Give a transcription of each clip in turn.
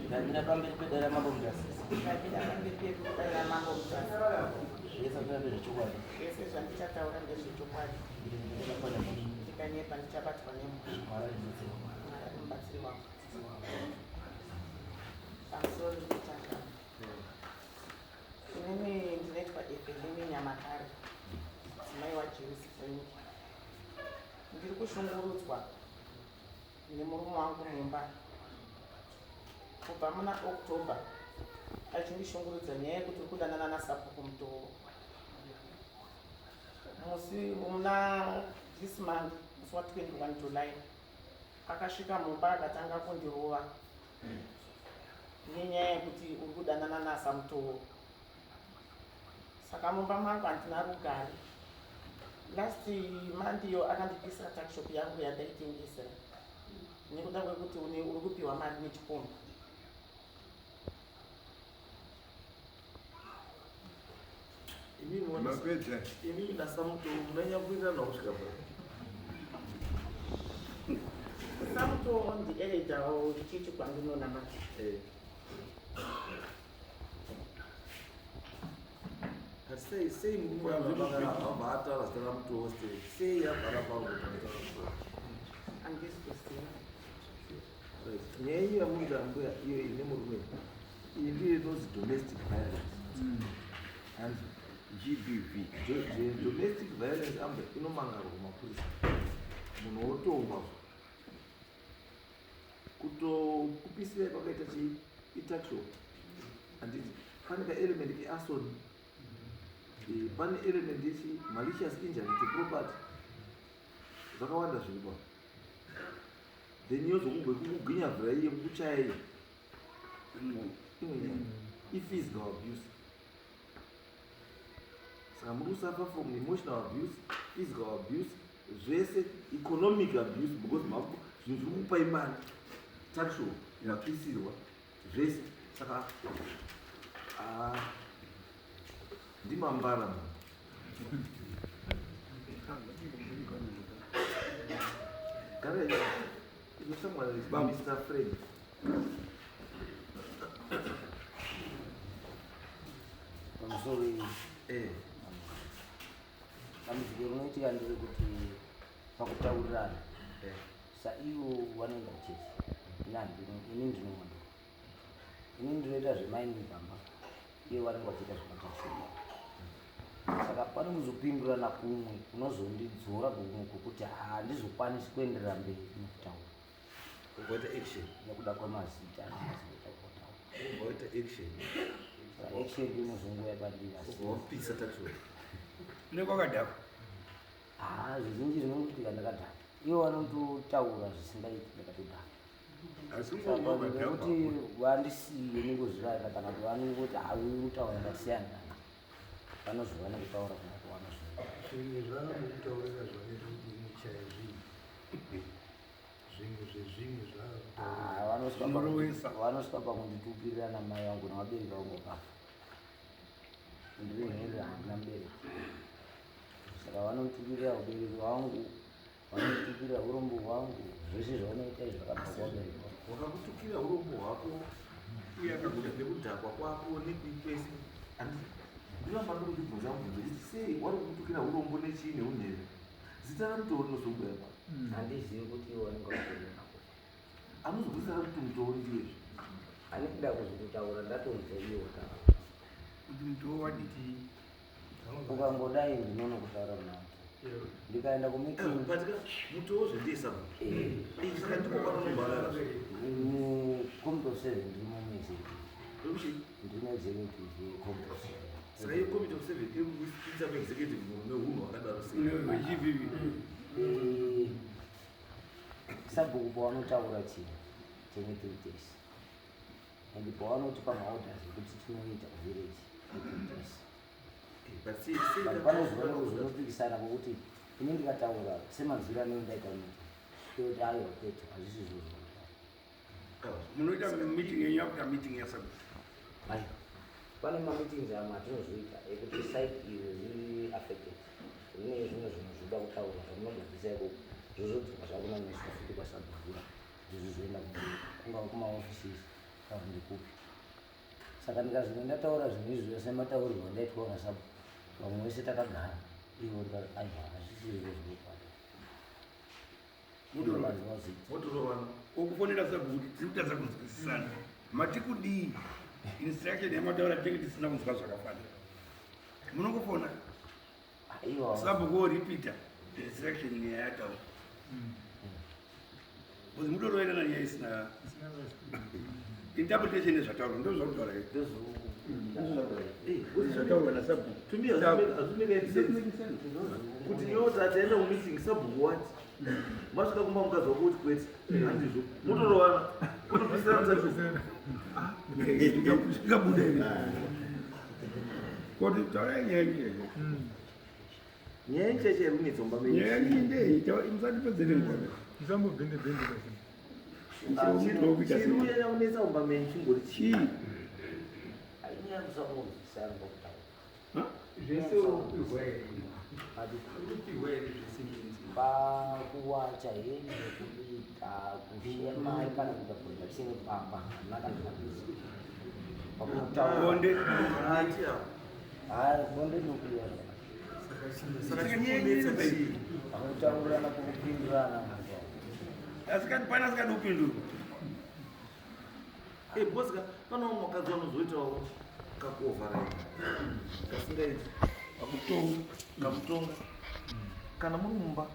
Ndamira pamberi pedare raMambo Mutasa. Ndamira pamberi pedare raMambo Mutasa. Zvese zvandinotaura ndezvechokwadi. Zvese zvandichataura ndezvechokwadi. Ndikabatwa nemhosva. Ndikanyepa ndichabatwa nemhosva. Mwari ari mubatsiri wangu. Mwari ari mubatsiri wangu. Pamusoro ndikutanga. Inini ndinoitwa Evelyn Nyamakare, mudzimai waJames Frank. Ndiri kushungurudzwa nemurume wangu mumba kubva muna October achindishungurudza nyaya yekuti uri kudanana nasabhuku Mutoro. Musi muna this month musi wa 21 July akasvika mumba akatanga kundirova nenyaya yekuti uri kudanana naSamutoro. Saka mumba mangu handina rugare. Last month iyo akandipisira tuckshop yangu yandaitengesera nekuda kwekuti uri kupiwa mari nechikomba. Mapedza. Imimi naSamuto munonyanya kuwirirana kusvika pa. Samuto ndieleda ndichichi kwandinonamata. Eh. But sei sei murume wabva ataura zita raMutoo sei sei abva aramba kutaura zita raMutoo? Handisi kuziva. Right. Nyaya iyo yamuita mbuya iyo ine murume iyi ndiyo inonzi domestic violence. And GBV. Domestic violence ambuya inomangarwa kumapurisa. Munhu wotongwa. Kutokupisira kwakaita chii? Ituckshop. Handiti pane kaelement kearson. Pane element yechi malicious injury to property. Zvakawanda zviripo. Then yozokugwinyavhura iye kukuchaya iye. Imwe nyaya. Iphysical abuse. Saka muri kusuffer from emotional abuse, physical abuse, zvese economic abuse because zvinhu zviri kukupai mari. Tuckshop mapisirwa zvese. Saka ndimambara munhu. Gara inoshamwari Mr. Fred. Pamusoro iyi. Eh. Dambudziko rinoitika nderekuti pakutaurirana Eh. saivo vanoenda kuchechi, ini handino, ini ndinomwa doro, ini ndinoita zvemaini pamba, ivo vanenge vachiita zvemataxi. Saka pane kuzopindurana kumwe kunozondidzora kumwe kwekuti handizokwanisi kuenderera mberi nekutaura. Ugoita action. Nekuda kwemazita anonzi kutaura. Ugoita action. Saka action ndinozongouya pandiri asi. Wapisa taxi. Unenge wakadhakwa. Zvizhinji zvinongoitika ndakadhakwa. Ivo vanototaura zvisingaiti ndakatodhakwa. Asi Saka unenge wakadhakwa. nekuti vandisiye ningozvirarira kana kuti vanongoti uri kutaura ndasiyana naye. Vanozova nekutaura kuna kwavanozova. Zvimwe zvavamukutaurira zvakaita kuti muchaye zvinhu. Zvimwe zvezvinhu zvavakutaurira. Zvinorowesa. Vanosvika pakunditukirira namai vangu navabereki vangu vakafa. Ndiri nherera handina mubereki. Saka vanotukirira ubereki hwangu, vanotukirira urombo hwangu, zvese zvavanoita izvi zvakabva kuvabereki vangu. Wakakutukira urombo hwako Uye akakudhakwa. nekudhakwa kwako nekuikwese. Ndinofamba ndokutibvunza mubvunzo kuti sei wari kukutukira urombo nechii neunhere? Zita raMutoo rinozouya pa. Handizivi kuti ivo vanenge vachiona. Anozobvisa kuti Mutoo ndiyezve. Handida kuzokutaura ndatonzwa ivo taura. Kuti Mutoo waditi. Ukangodai ndinonokutaura kuna Mutoo. Ndikaenda kumeeting. But ka Mutoo zvendiye sabhuku. Saka ndiko kwanonombarara. Committee of 7 ndiri muexecutive. Ndokuti Ndiri muexecutive yecommittee of 7. Saka iyo committee of 7 iri kuisa muexecutive munhu nehunhu hwakadaro sei? WeGBV. Sabhuku pavanotaura chinhu tine 3 days. And pavanotipa maorders ekuti tinoita kuvillage 3 days. But sei sei But panozova nekuzonopikisana kwekuti ini ndikataura semanzwiro anenge ndaita meeting. Kuti aiwa kwete hazvisi izvozvo. Munoita meeting yenyu after meeting yasabhuku. Aiwa. Pane mameetings amwe atinozoita ekuti site iri riri affected. Rine zvimwe zvinhu zvinoda kutaurwa zvamunondobvisa ikoko zvozodzoka zvakunamwiswa futi kwasabhuku kuti zvizoenda kumba. Kungava kumaoffices kana ndekupi. Saka ndikazenge ndataura zvinhu izvi zvese mataurirwa ndaitwa nasabhuku, vamwe vese takagara, ivo ndikati aiwa, hazvisirizvo zvinokwata. Motorovana. Okufonera sabhuku kuti tiri kutadza kunzwisisana, mati kudii? Instruction yamataura tinenge tisina kunzwa zvakafanira. Munongofona Aiwa. sabhuku woripita instruction yayataura, because mutoroverana nyaya isina interpretation yezvataurwa. Ndo zvakutaura here? Zvataurwa nasabhuku. To me hazvimake sense kuti iwe kuti ataenda kumeeting, sabhuku wati, masvika kumba mukadzi wako kuti kwete, handizvo, motorovana, kutopisana tuckshop. Zvingabuda here kuti taurai nyaya yenyu? Nyaya yenyu chaicho iri kunetsa mumba menyu. Nyaya yenyu ndei? Musatipedzere nguva. Musambobhende-bhende kasi. Chiri kunyanya kunetsa mumba menyu chingori chii? Chii? Ainyaya kusangonzwisana pakutaura. Zvese uri kupihwa here? Adi. Uri kupihwa here zvese izvi? Pakuwacha hembe, kubika, kushiya mari kana kuita production pamba, hamuna kana kabisa pakutaura. Bonde. Hati apo. Hayi, bonde rinokudiwa zvakanaka. Saka chikunetsa chii? Pakutaurirana, pakupindurana. Asikati pane asikadi kupindurwa. Eh, because pane vamwe vakadzi vanozoitawo kakuovharai kasingaiti. Pakutonga. Kakutonga. Kana muri mumba,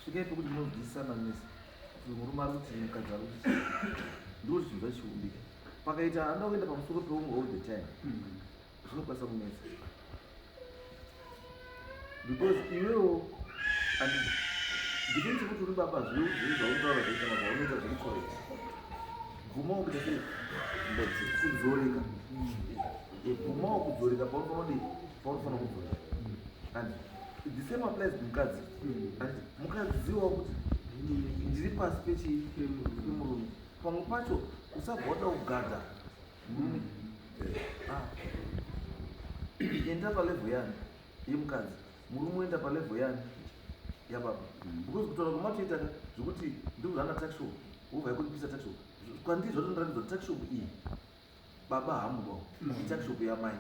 svikai pekuti munonzwisisana mese kuti murume ari kuti, mukadzi ari kuti, ndo zvinhu zvachiumbika. Pakaita anoda kuenda pamusoro peumwe all the time, zvinokwanisa kunetsa, because iwewo handidepends kuti uri baba. Zviri zvaunotaura zvaita zvaunoita zviri correct. Bvumawo kuita sei? Kudzoreka. Bvumawo kudzoreka paunofanira kudii, paunofanira kudzoreka. And the same applies kumukadzi. And mukadzi zivawo kuti ndiri pasi pechii, pemurume. Pamwe pacho usabva wada kugadha murume. Ah. Enda palevel yani yemukadzi, murume oenda palevel yani yababa, because kutaura kwamatoita ka zvekuti ndikurana tuckshop, wobva ikundipisa tuckshop, kwandiri zvatondiratidza kuti tuckshop iyi baba hamudawo, ituckshop yamai.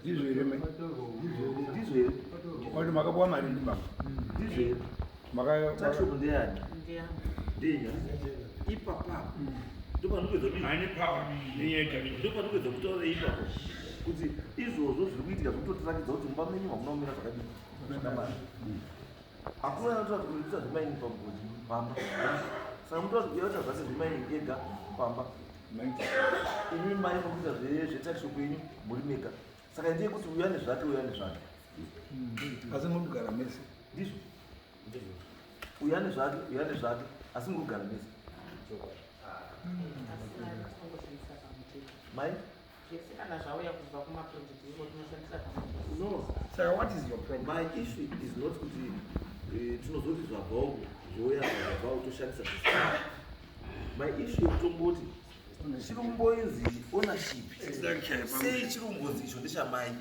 Ndizvo here, mai? Ndizvo here? Kuti makapuwa mari ndibaba? Ndizvo here? Tuckshop ndeyani? Ndiyangu. Ndenya ipapapo ndopanopedza kudii? Ane power nenyaya yetuckshop. Ndopanopedza kutaura ipapo kuti izvozvo zviri kuitika zvinototirakidza kuti mumba menyu hamuna kumira zvakadii, zvakanaka. Hakuna anotaura kuti kuita zvemining pamugodhi pamba. Saka munotaura kuti uyaita zvase zvemining ega pamba, imi mai muri kuita zvetuckshop yenyu muri mega. Saka ndeye kuti uya nezvake, uya nezvake. Asi muri kugara mese. Ndizvo, uya nezvake, uya nezvake, asi muri kugara mese. Asi mari tinongoshandisa pamutemo. Mai. Zvese kana zvauya kubva kumaproject iko tinoshandisa pamutemo. No. Saka what is your problem? My issue is not kuti tinozoti zvabva uku zvouya, zvabva uku toshandisa. My issue yekutomboti chirumboinzi ownership. Structure. Sei chirumbonzi icho ndechamai,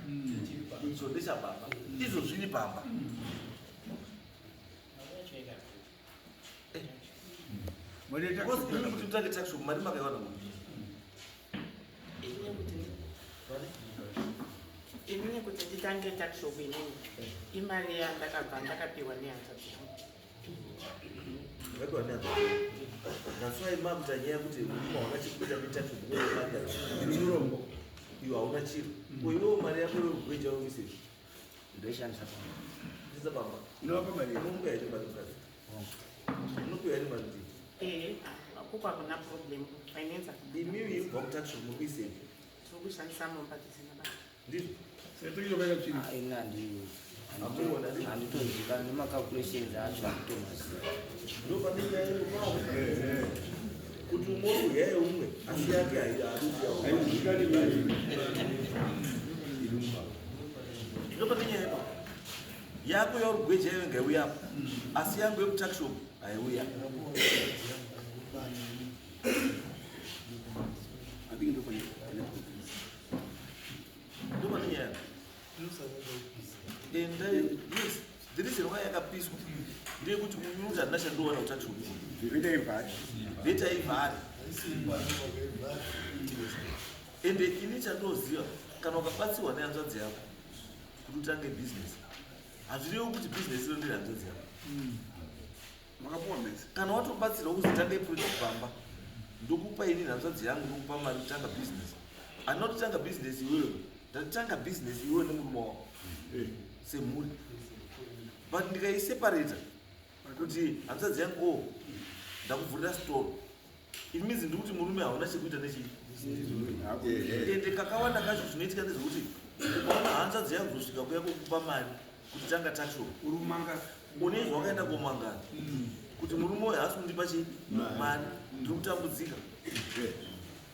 icho ndechababa, izvo zviri pamba? Because inini kuti mutange tuckshop, mari makaiwana kupi? Inini kuti nditange tuckshop, inini imari yandakabva ndakapiwa nehanzvadzi yangu. Makapiwa nehanzvadzi. That's why makuita nyaya yekuti murume wakachikuita netuckshop mari Ndiri murombo. Iwe hauna chiro. Ko iwewo mari yako iwe kugoita uisei? Ndoishandisa pamba. Isa pamba. Unovapa mari? Unomupa here mari mukadzi? Unopiwa here mari ndii? Ehe, kuko hakuna problem, finance. Imimi yekubva kutuckshop muri kuisei? Tiri kushandisa mumba tisina basa. Ndizvo. Saka tuckshop yakatsviri. Ini Hamuiona, ndizvo? handitoziva nemacalculations acho, handitomaziva. Ndo pane nyaya yekumawo kuti umwe uri kudya yeumwe asi yake haidi. Haizivikani mari. Ndo pane nyaya ipapo. Yako yauri kugweja iwe ngaiuya apo, asi yangu yekutuckshop haiuya. I think ndo pane problem. Ndo pane nyaya. Enda, yes, the reason why yakapiswa ndeyekuti uyu uti handina chandowana kutuckshop. Zvinoita ivhati. Better ivhare. Ende ini chandinoziva, kana ukabatsirwa nehanzvadzi yako kuti utange bhizinesi, hazvirevi kuti bhizinesi iro ndere hanzvadzi yako. Makapuwa mese. Kana watobatsirwa kuzotange project pamba, ndokupa ini hanzvadzi yangu, ndokupa mari kutanga bhizinesi. Handina kutotanga bhizinesi iwewe, ndatotanga bhizinesi iwewe nemurume wako semhuri. But ndikaiseparata kuti hanzvadzi yangu, o ndakuvhurira store, it means ndikuti murume hauna chekuita nechii. Ende kakawanda kacho zvinoitika ndezvekuti ukaona hanzvadzi yangu zosvika kuya kokupa mari kuti tanga tuckshop, Uri kumangara. Une zvawakaenda komangara kuti murume uyu haasi kundipa chii, mari, ndiri kutambudzika.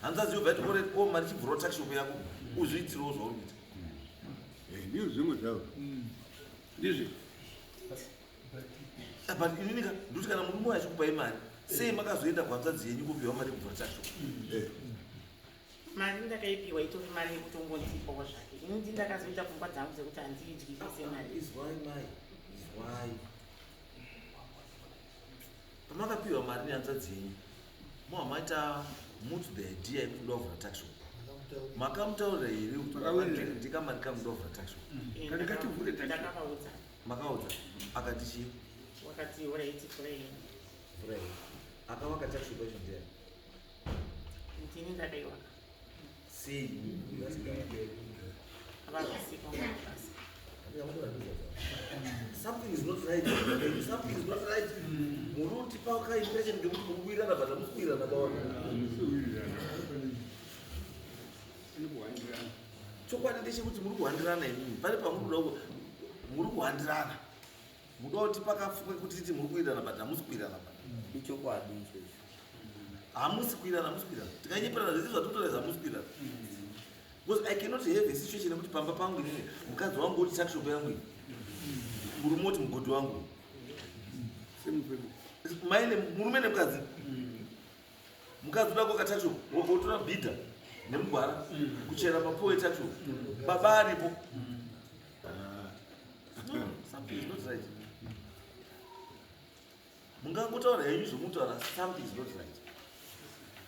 Hanzvadzi yobva yati, "Alright, o mari, chivhurawo tuckshop yako, uzviitirewo zvauri kuita." Ndizvo zvimwe zvavo. Ndizvi. Ah, but ininika ndikuti kana murume uyu achikupai mari, sei makazoenda kuhanzvadzi yenyu kupiwa mari yekuvhura tuckshop? Mari ndakaipiwa itori mari yekutongondipawo zvake. Ini ndi ndakazoita pfungwa dzangu dzekuti handiidyi semari. Izwai mai, izwai. Pamakapiwa mari nehanzvadzi yenyu, mohamaita moot the idea yekuti ndoda kuvhura tuckshop, makamutaurira here kuti Makawirirana. ndikamari kangu, ndoda kuvhura tuckshop? Kana kativhure tuckshop. Ndakavaudza. Makaudza, akati chii? Wakati, "Alright, vhurai." Vhurai. Akavaka tuckshop yacho ndiani? Ndini ndakaiwaka. Sei? Avazvisika basa. Something is not right, something is not right. Muri kutipa kaimpression ngekuti muri kuwirana, but hamusi kuwirana kawana. Kuhandirana. Chokwadi ndechekuti muri kuhandirana imimi. Pane pamuri kuda muri kuhandirana, muda kuti pakafungwe kuti titi muri kuwirana, but hamusi kuwirana pa. Ichokwadi ichocho. Hamusi kuwirana, hamusi kuwirana. Tikanyeperana zvese zvatinotaura, hamusi kuwirana, because I cannot have a situation yekuti pamba pangu inini mukadzi wangu oti tuckshop yangu iyi, murume oti mugodhi wangu. Same family. Maine murume nemukadzi, mukadzi uda kuaka tuckshop, wotora bhidha nemugwara kuchera mapuwe etuckshop, baba aripo. No, something is not right. Mungangotaura henyu zvomutaura, something is not right.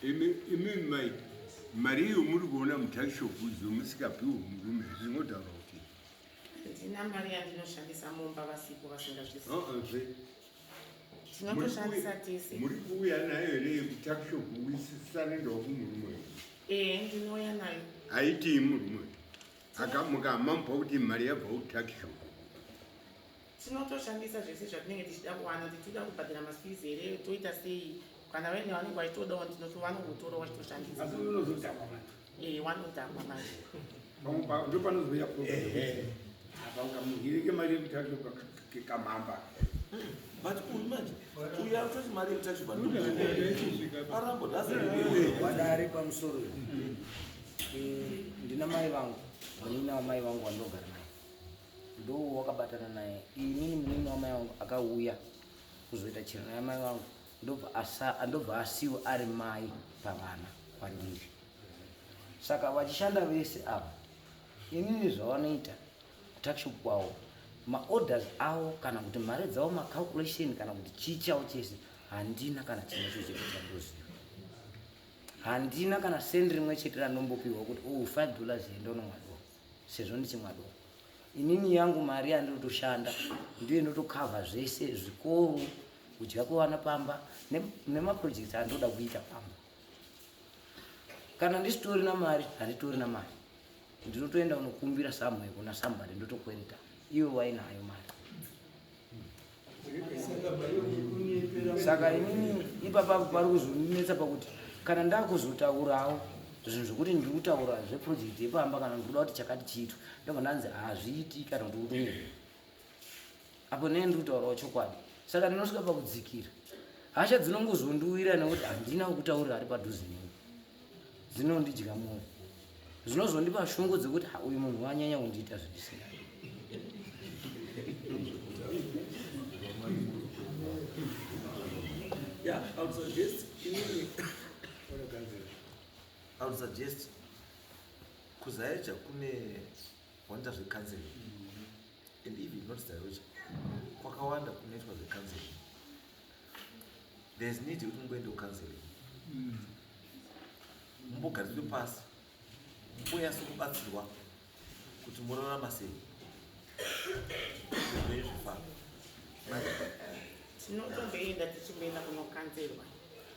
Imi mai, mari iyo muri kuona mutuckshop dzomusikapiwe murume, zvinotaura kuti Ndina mari yandinoshandisa mumba vasipo, vasingazvisi. Uh-uh, zve. Tinotoshandisa tese. Muri kuuya nayo here yekutuckshop uisisarendawo kumurume? Ee, ndinouya nayo. Haitii murume akamuka amamupa kuti mari yabva kutuckshop? Tinotoshandisa zvese zvatinenge tichida kuwana, kuti tinoda kubhadhara mafees here, toita sei. Kana vaine vanenge vachitodawo, vanongotorawo vachitoshandisa. Asi unozodhakwa manje. Ee, wanodhakwa manje. Pamwe ndo panozouya problem apa, ukamuhirike mari yekutuckshop kamhamba. But uyu manje, uyu arikutoti mari yekutuckshop arambo. Wadare pamusoro, ndina mai vangu, munina wamai vangu wandogara naye, ndo wakabatana naye. Inini munini wamai vangu akauya kuzoita chirana yamai vangu, ndobva asiwa ari mai pavana kwandiri. Saka vachishanda vese ava, inini zvavanoita kutuckshop kwavo, maorders avo kana kuti mari dzavo, macalculation kana kuti chii chavo chese, handina kana chimwe cho chete chandoziva. Handina kana sendi rimwe chete randombopiwa kuti, oh, $5 yendonomwa doro, sezvo ndichimwa doro. Inini yangu mari yandinotoshanda ndiyo inotokavha zvese, zvikoro, kudya kwevana pamba nemaprojects andinoda kuita pamba. Kana ndisitorina mari, handitorina mari, ndinotoenda kunokumbira somewhere kuna somebody, ndotokwereta ivo vainayo mari. Saka inini ipapapo pari kuzondinetsa pakuti kana ndakuzotaurawo zvinhu zvokuti ndiri kutaura zveproject yepamba kana ndikuda kuti chakati chiitwe, ndobva ndanzi hazviiti kana kuti urume apo nee ndiri kutaurawo chokwadi. Saka ndinosvika pakudzikira, hasha dzinongozondiwira nekuti handina kutaurira ari padhuze neni, dzinondidya mwoyo, zvinozondipa shungu dzekuti, "Ha, uyu munhu wanyanya kundiita zvindisina." Yeah, I would suggest inini, I would suggest kuZAOGA kune vanoita zvecounseling, and even not ZAOGA, kwakawanda kunoitwa zvecounseling. There's need yekuti mungoende kucounseling. Mumbogariswe pasi mumboyase kubatsirwa kuti murarama sei zvinhu zvifamba. Tinotomboenda tichimboenda kunokanzerwa,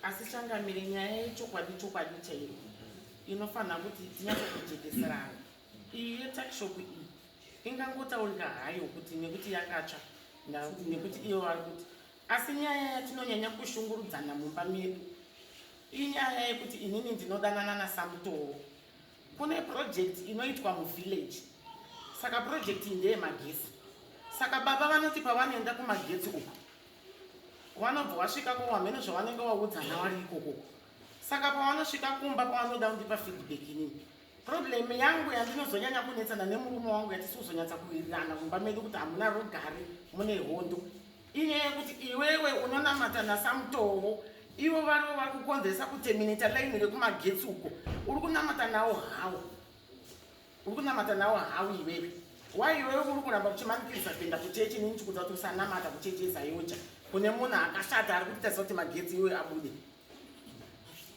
asi changamire, nyaya yechokwadi chokwadi chaiyo inofanira kuti tinyatsokujekeserana. Iyi yetuckshop iyi ingangotaurika hayo kuti nekuti yakatsva, nekuti iyo vari kuti, asi nyaya yatinonyanya kushungurudzana mumba medu inyaya yekuti inini ndinodanana naSamutoo. Kune project inoitwa muvillage, saka project iyi ndeyemagesi. Saka baba vanoti pavanoenda kumagetsi uku, vanobva vasvikako, wamhene zvavanenge vaudzana vari ikokoko. Saka pavanosvika kumba, pavanoda kundipa feedback, inini problem yangu yandinozonyanya kunetsana nemurume wangu, yatisi kuzonyatsa kuwirirana mumba medu kuti hamuna rugare, mune hondo, inyaya yekuti iwewe unonamata naSamutowo, ivo varivo vari kukonzeresa kuterminate line rekumagetsi uko. Uri kunamata nawo hawo, uri kunamata nawo hawo iwewe. Wai iwewe uri kuramba uchimanikirisa kuenda kuchechi, inini chikudza kuti usanamata kuchechi yeZAOGA, kune munhu akashata ari kuita kuti magetsi iwe abude.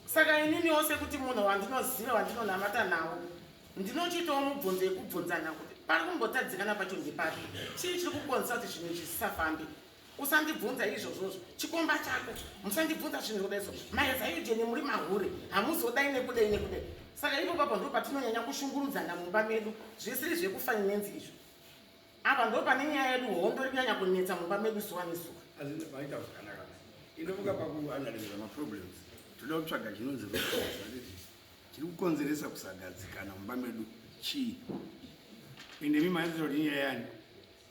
Saka ininiwo sekuti munhu wandinoziva, wandinonamata nawo, ndinochiitawo mubvunzo yekubvunzana kuti pari kumbotadzikana pacho ndepapi, chii chiri kukonzesa kuti zvinhu izvi zvisafambi. Usandibvunza izvozvozvo, chikomba chako, musandibvunza zvinhu kudai. So maZAOGA muri mahure, hamuzodai nekudai nekudai. Saka ipo papo ndo patinonyanya kushungurudzana mumba medu, zvisiri zvekufinance izvo. Apa ndo pane nyaya yedu, hondo iri kunyanya kunetsa mumba medu zuva nezuva. Asi maita zvakanaka. Inovuka pakuanalyza maproblems, toda kutsvaga chinonzi root cause, handiti? Chiri kukonzeresa kusagadzikana mumba medu chii? Ende imi maenzera kuti inyaya yani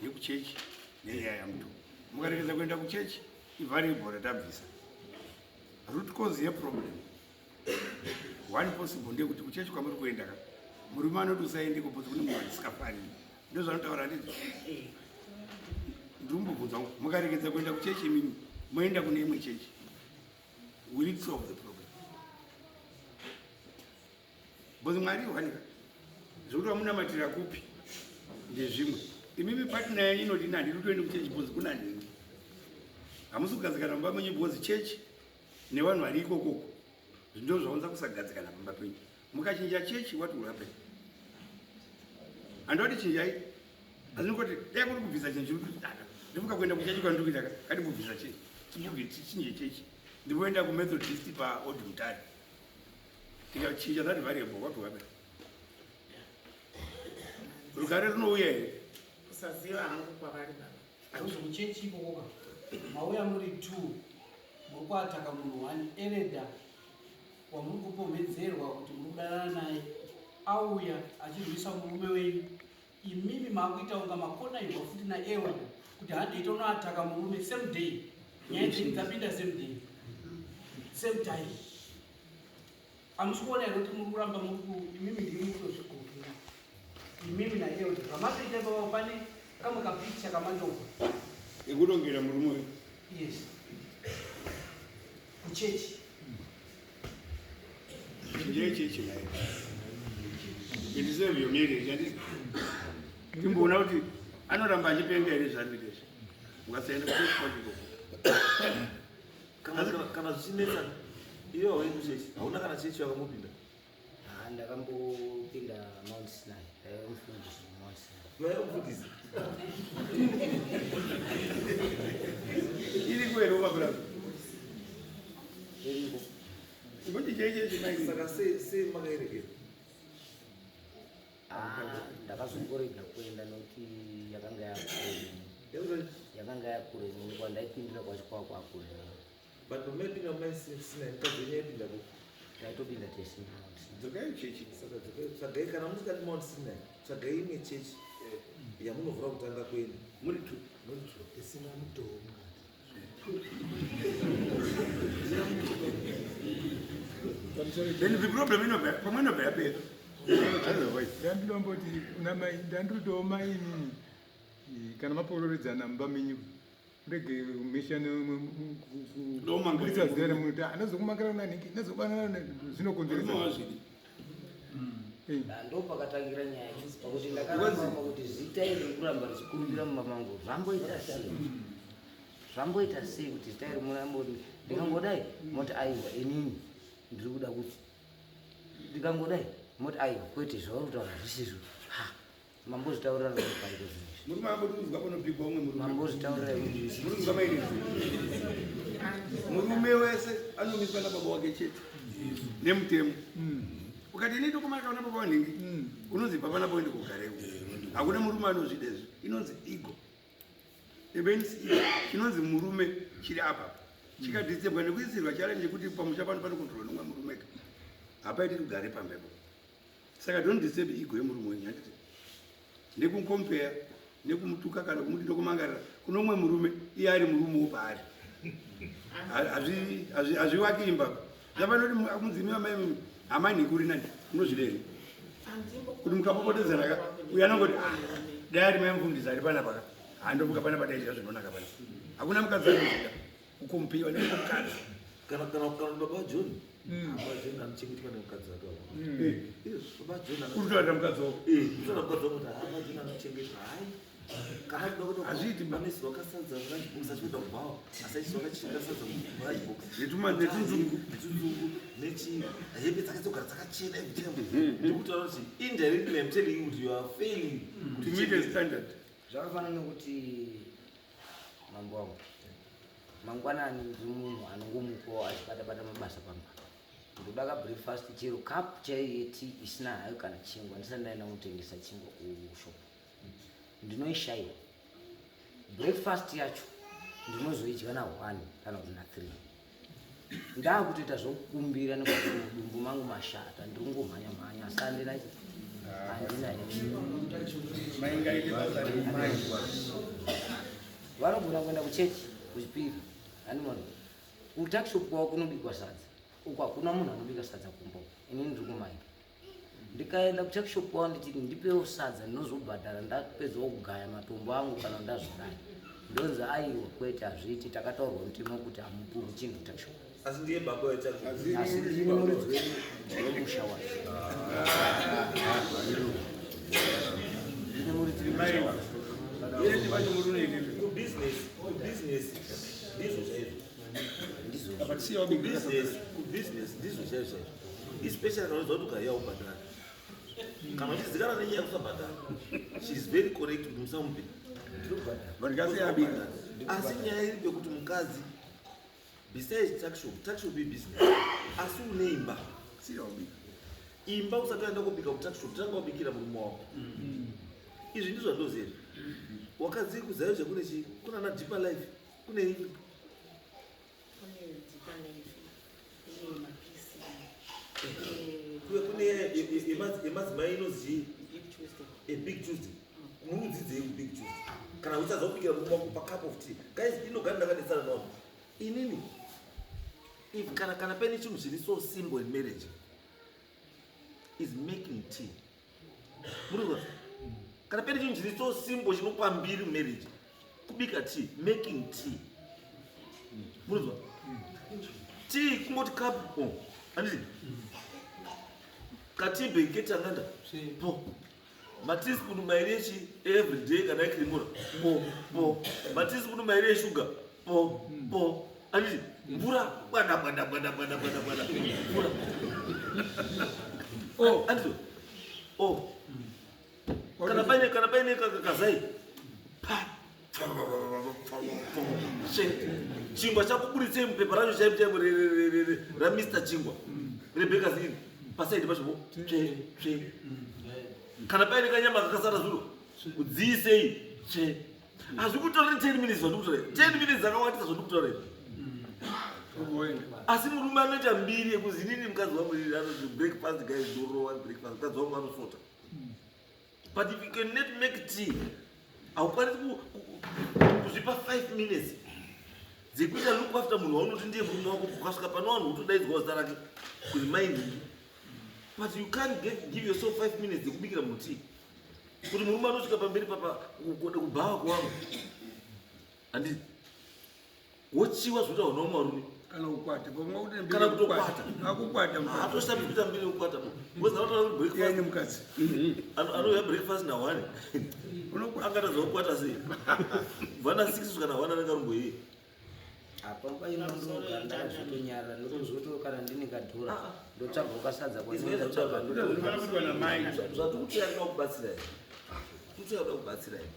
yekuchechi nenyaya yamuto. Mukaregedza kuenda kuchechi, ivariable ratabvisa root cause yeproblem. One possible ndeyekuti kuchechi kwamuri kuenda ka, murume anoti usaende because kune munhu andisikafariri. Ndozvanotaura, handiti? Ndirimbobvunza, mukaregedza kuenda kuchechi imimi, moenda kune imwe chechi, will it solve the problem? Because Mwari wanika zvekuti vamunamatira kupi ndezvimwe. Imimi partner yenyu inoti ina handidi kutoende kuchechi because kuna nhingi. Hamusi kugadzikana mumba menyu because chechi nevanhu vari ikokoko ndo zvaunza kusagadzikana pamba penyu. Mukachinja chechi, what will happen? Handoti chinjai, asi nikuti dai kuri kubvisa chinhu chiri ndimuka kuenda kuchechi kwandiri kuita, katimbobvisa chechi, tichinje chechi, ndimboenda kuMethodist paOld Mutare. Tikachinja that variable, what will happen? Rugare runouya here? Kusaziva hangu kwavari, baba. Kuzi kuchechi ikokoka mauya muri two, muri kuattacka munhu one. Elder wamuri kupomhedzerwa kuti muri kudanana naye auya achirwisa murume wenyu, imimi maakuita kunga makonaiwa futi naelder kuti handei tonoattacka murume same day. Nyaya dzenyu dzapinda same day, same time. Hamusi kuona here kuti muri kuramba muri ku imimi ndimi kutozvigokera imimi naelder? Zvamatoita ipapa, pane kamwe kapikicha kamandopa Ekurongera murume uyu. Yes, kuchechi. Chinjai chechi naye and save your marriage, handiti? Timboona kuti anoramba achipenga here zvari kuita izvi ukasaenda kuchechi kwacho ikoko. Kana zvichinetsa, iwe hauendi kuchechi, hauna kana chechi yakamupinda? Ah, ndakambopinda Mount Sinai, ndaiva mufundisi muMount Sinai. Maiva mufundisi? Iriko here umakurapa? Iriko. Ngoti chechi mai. Saka sei makairegera? Ah, ndakazongorega kuenda nokuti yakanga yakure neni. Yakanga yakure neni, kwandaipindira kwacho kwava kwakure neni. But pamaipinda muMount Sinai, mukadzi wenyu aipinda kupi? Taitopinda tese Mount Sinai. Dzokai chechi. Saka dzokai, tsvagai, kana musingati Mount Sinai, tsvagai imwe chechi yamunovhura kutanga kwenu. Muri two. Muri two. Isina mutoo mukati. Then the problem inobva pamwe inobva yapera otherwise. Ndandinomboti una mai, ndandiritowo mai inini. Kana mapororedzana mumba menyu, rege kumeshana. Ndomangira. Zera munhu kuti anozokumakira una nhingi, nozobanana, zvinokonzeresa. Murume wazvidi. Ah, ndo pakatangira nyaya, pakuti ndakaramba pakuti zita iri riri kuramba richikurumbira mumba mangu. Zvamboita sei? Zvamboita sei kuti zita iri muramboti? Ndikangodai moti aiwa, inini. Ndiri kuda kuti ndikangodai moti aiwa, kwete zvauri kutaura zvisizvo. Ha, mambozvitaurira paiko zvinhu izvi? Murume amboti panobikwa umwe murume. Mambozvitaurira. Murume maini, murume wese anomiswa nababa wake chete nemutemo. Ukati ini ndokomana kaona baba wanhingi, unonzi baba napo ende kugareko. Hakuna murume anozvida izvi. Inonzi ego, ebenisi ego. Chinonzi murume chiri apa chikadhitsebwa nekuisirwa challenge yekuti pamusha pano panokontrolwa nomwe murume ka, hapaiti rugare pambepo. Saka don't disturb ego yemurume wenyu, handiti? Nekukompeya, nekumutuka kana kumuti ndokumangarira kuno umwe murume, iye ari murumewo paari. Hazviwaki imba. Zvapanoti mudzimi wamai hamanhiki uri nani, unozvida here kuti mukapopotedzana ka, uyo anongoti, "Ah, dai ari mai mufundisi ari panapa ka, handomuka panapa, daiita zvinonaka pana." Hakuna mukadzi anozvida kukompewa nemukadzi. Kana baba John, baba John anochengetwa nemukadzi wake. Yes, baba John. Uri kutaurira mukadzi wako. Eh, kutaura mukadzi wako kuti ha, baba John anochengetwa. Hayi, kana kuda kuda Hazviiti ba. anoisirwa kasadza mulunchbox achienda kubhawa, asaisirwa kachika sadza mulunchbox. Netunzungu. Netunzungu, nechi hembe dzake dzogara dzakachena every time. Ndikutaura kuti indirectly I'm telling you kuti you are failing To meet a standard. Zvakafanana nekuti, mambo wangu, mangwanani ndiri munhu anongomukawo achibata-bata mabasa pamba. Ndoda kabreakfast, chero cup chaiyo yetii isina hayo kana chingwa, ndisati ndaenda kunotengesa chingwa kushop. Ndinoishayiwa breakfast yacho, ndinozoidya na1 kana kuti na3. Ndakutoita zvokukumbira nekuti mudumbu mangu mashata, ndiri kungomhanya mhanya, asi handina. Maingaite basa reumai. Vanogona kuenda kuchechi kuchipiri, hanimona kutuckshop kwavo kunobikwa sadza. Uku hakuna munhu anobika sadza kumba uku. Inini ndiri kumaini. Ndikaenda kutuckshop kwavo ndichiti ndipewo sadza, ndinozobhadhara ndapedzawo kugaya matombo angu kana ndazodai, ndonzi aiwa, kwete, hazviiti, takataurwa mutemo wekuti hamupuwi chinhu kutuckshop. Asi ndiye baba wetuckshop. Asi ndini muridzi wemusha wacho, ndini muridzi wemusha wacho. Iye vacho muri unoitezve. Kubusiness ndizvo chaizvo. Ndizvozvo. Apa tisiya wabikira sadza. Kubusiness ndizvo chaizvo chaizvo, especially kana uchiziva kuti ukaiya ubhadhara, kana uchizikanwa nenyaya yekusabhadhara. She is very correct kuti musamupe. Vanhu ngasiya abika. Asi nyaya iri pekuti mukadzi, besides tuckshop, tuckshop ibusiness, asi une imba. Siya wabika. Imba, usati waenda kubika kutuckshop, tanga wabikira murume wako. Izvi ndizvo zvandoziva izvi. Wakadzi kuZAOGA kune chii? Kuna ana Deeper Life, kune Kune Deeper Life, kune mapisi. Kune yemadzimai inozi Big Tuesday. A Big Tuesday. Muri kudzidzei kuBig Tuesday kana uchadza kubikira murume wako pacup of tea? Guys, inogara ndakadetsana navo inini. If kana paine chinhu chiri so simple in marriage is making tea. Muri kana paine chinhu chiri so simple chinopa mbiri marriage, kubika tea, making tea. Murinzwa? Tea kungoti cup, oh, handiti kateabag ketanganda po, mateaspoon mairi echi everyday kana eCremora po po, mateaspoon mairi eshuga po po, handiti mvura bwada bwada bwada bwada bwada bwada mvura. Oh. Handiti oh, kana paine kazai pa she, chingwa chakuburitsei mupepa racho chaipo chaipo raMr Chingwa reBakers Inn, pasaidi pacho po tsve tsve. Kana paine kanyama kakasara zuro, kudziisei tsve. Hazvikutoreri 10 minutes zvandikutorei, 10 minutes dzakawandisa zvandikutorei. Asi murume anoita mbiri yekuzi inini mukadzi wangu inini anoti breakfast, guys, ndorowa breakfast, mukadzi wangu anosota. But if you cannot make tea, haukwanisi kuzvipa 5 minutes dzekuita look after munhu waunoti ndiye murume wako. Ukasvika pane vanhu wotodaidzwawo zita rake kuti mainhingi, but you can't give yourself 5 minutes dzekubikira munhu tea, kuti murume anosvika pamberi papa kubhawa kuwangu, handiti wochiwa zvotaurwa naumwe varume. Kana kukwata. Kana kutokwata. Akukwata. Haatoshapi kuita mbiri yekukwata because anotaura kuti Iye breakfast nemukadzi. Anouya breakfast na1. Unokwata. Angatadza kukwata sei? Kubva na6 kusvika na1 anenge arumboiye. Apa inondogara ndakazvitonyarara, ndotozoti kana ndine kadhora ndotsvaga ukasadza kwandinotsvaga. Zvatikuti yakuda kubatsira here, kuti yakuda kubatsira here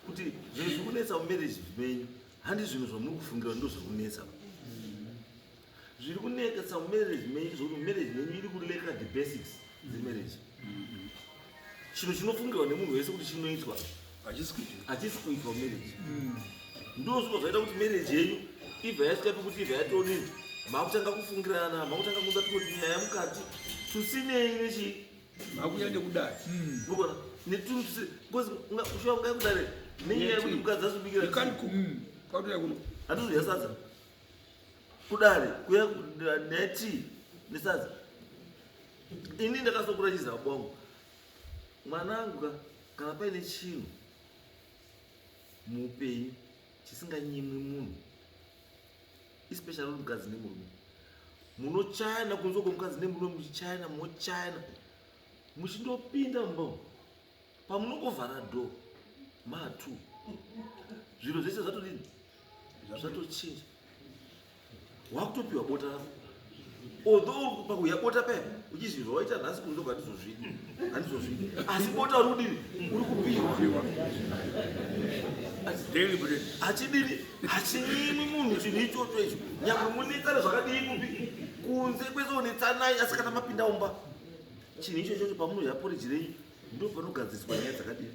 kuti zvinhu zviri kunetsa mumarriage menyu handi zvinhu zvamuri kufungira ndo zviri kunetsa. Zviri kunetsa mumarriage menyu zvokuti marriage menyu iri kulacka the basics dzemarriage. Chinhu chinofungirwa nemunhu wese kuti chinoitwa hachisi kuitwa mumarriage. Ndo zviko zvaita kuti marriage yenyu ibva yasvika pekuti ibva yatodini, makutanga kufungirana, makutanga kuunza tumwe tunyaya mukati tusinei nechii. Makuya nekudai. Mukona netunhu tusi, because ushuwa ungai kudare nenyaya yekuti mukadzi azobikira. You can't cook. Kwautoya kuno. Handizodya sadza kudare kuya netii nesadza. Ini ndakasokura chiza bongo mwanangu ka, kana paine chinhu muupenyu chisinganyimwi munhu, especially uri mukadzi nemurume, munochayana kunze kwemukadzi nemurume, muchichayana, mochayana, muchindopinda mumba umu, pamunongovhara door matu zviro zvese zvatodini, zvatochinja. Wakutopiwa bota rako, although pakuya bota paya uchiziva zvawaita nhasi kunze uko handizozvidi, handizozvidi, asi bota uri kudini, uri kupiwa. Daily bread. Hachidini, hachinyimi munhu chinhu ichocho icho. Nyangwe munetsane zvakadii kupi kunze kwese, unetsanai, asi kana mapinda mumba chinhu icho chocho pamunodya poriji renyu ndo panogadziriswa nyaya dzakadini.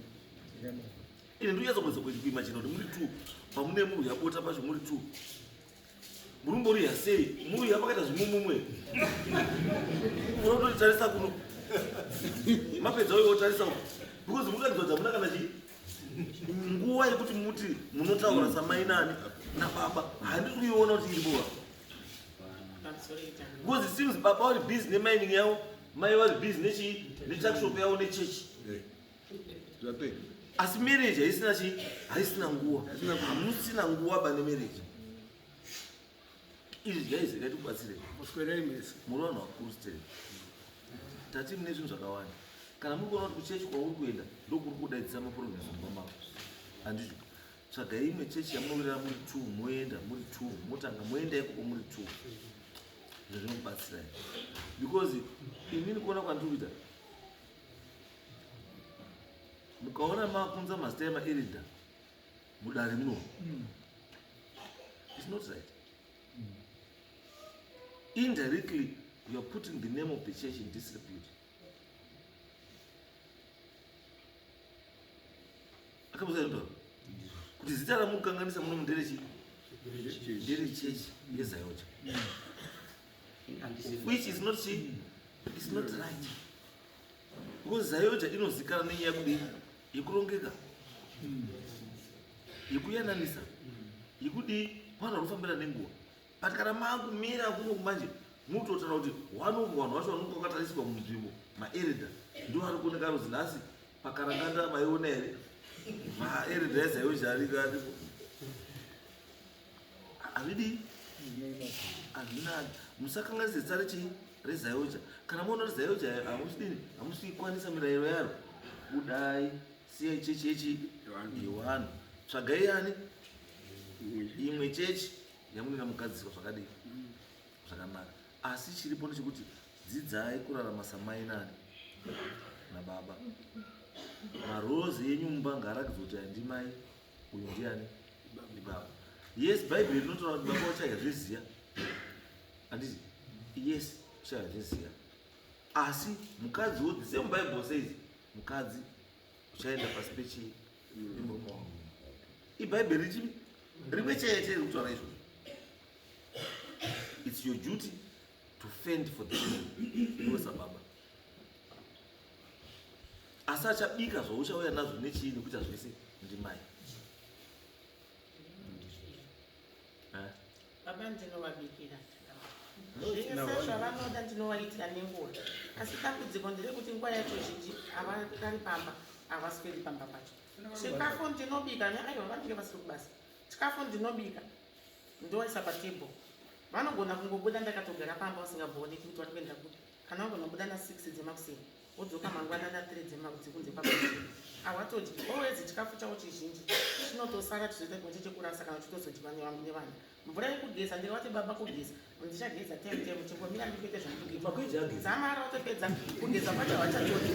Ine ndonyatsokuedza kuima chino kuti muri two, pamune murya bota pacho muri two, murumboriya sei, muriya pakaita zvimumumwe, unototarisa kuno, mapedza uyo otarisa uko, because mukuratidza kuti hamuna kana chii nguva yekuti muti munotaura samai nani nababa. Handisi kuiona kuti iripo, because it seems baba vari busy nemining yavo, mai vari busy nechii, netuckshop yavo, nechechi. Zvapera. Asi marriage haisina chii, haisina nguva, hamusina nguva ba nemarriage. Izvi guys, regai tikubatsirei. Muswerei mese. Muri vanhu vakuru steri, tati mune zvinhu zvakawanda. Kana muri kuona kuti kuchechi kwauri kuenda ndokuri kudaidzisa maproblems mumba mako, handizvo, tsvagai imwe chechi yamunowirirana muri two, moenda muri two, motanga moenda ikoko muri two. Izvo zvinokubatsirai, because inini kuona kwandiri kuita, mukaona makunza mazita emaelder mudare muno, it's not right. Indirectly you are putting the name of the church in disrepute. Akabuza kuti zita ramukanganisa muno nderechi, nderechechi yeZAOGA, which is not chi, it's not right, because ZAOGA inozikana nenyaya yekudii, yekurongeka, yekuyananisa, yekudii, vanhu vari kufambira nenguva. But kana maakumira kuno manje, mutotaura kuti one of vanhu vacho vanonge vakatariswa munzvimbo maelder ndo vari kuoneka ruzi nhasi pakaranganda. Maiona here maelder eZAOGA ariko aripo? Hazvidii, hazvinani. Musakanganise zita rechii, reZAOGA. Kana maona kuti ZAOGA hamusidini, hamusikwanisa mirayiro yaro, budai, siyai chechi yechi yewanhu, tsvagai yani imwe chechi yamunenge mugadziriswa zvakadii, zvakanaka. Asi chiripo ndechekuti dzidzai kurarama samai nani nababa. Maroles enyu mumba ngaarakidze kuti handimai, uyu ndiani, ndibaba. Yes, Bhaibheri rinotaura kuti baba uchadya zveziya, handiti? Yes, uchadya zveziya, asi mukadzi wo, the same Bible says mukadzi uchaenda pasi pechii, pemurume wako. Ibhaibheri richi rimwe chete riri kutaura izvozvo. It's your duty to fend for the family iwe sababa, asi achabika zvauchauya nazvo nechii nekuita zvese ndimai. Eh? Baba ndinovabikira zvese zvavanoda, ndinovaitira nenguva, asi dambudziko nderekuti nguva yacho zhinji havari pamba, havasweri pamba pacho. Chikafu ndinobika neaiwa, vanenge vasiri kubasa. Chikafu ndinobika, ndoisa patable. Vanogona kungobuda ndakatogara pamba, usingaboneki kuti vari kuenda kupi. Kana vagona kubuda na6 dzemakuseni. Wodzoka mangwanani a3 dzekunze kwabachena, hawatodyi. Always chikafu chavo chizhinji chinotosara, tizoita chimwe chekurasa kana chitozodyiwa nevana. Mvura yekugeza, ndikavati, "Baba, kugeza ndichageza tem tem, chingomira ndikuite zvandikuita." Zamara watopedza kugeza kwacho, hawachatodyi.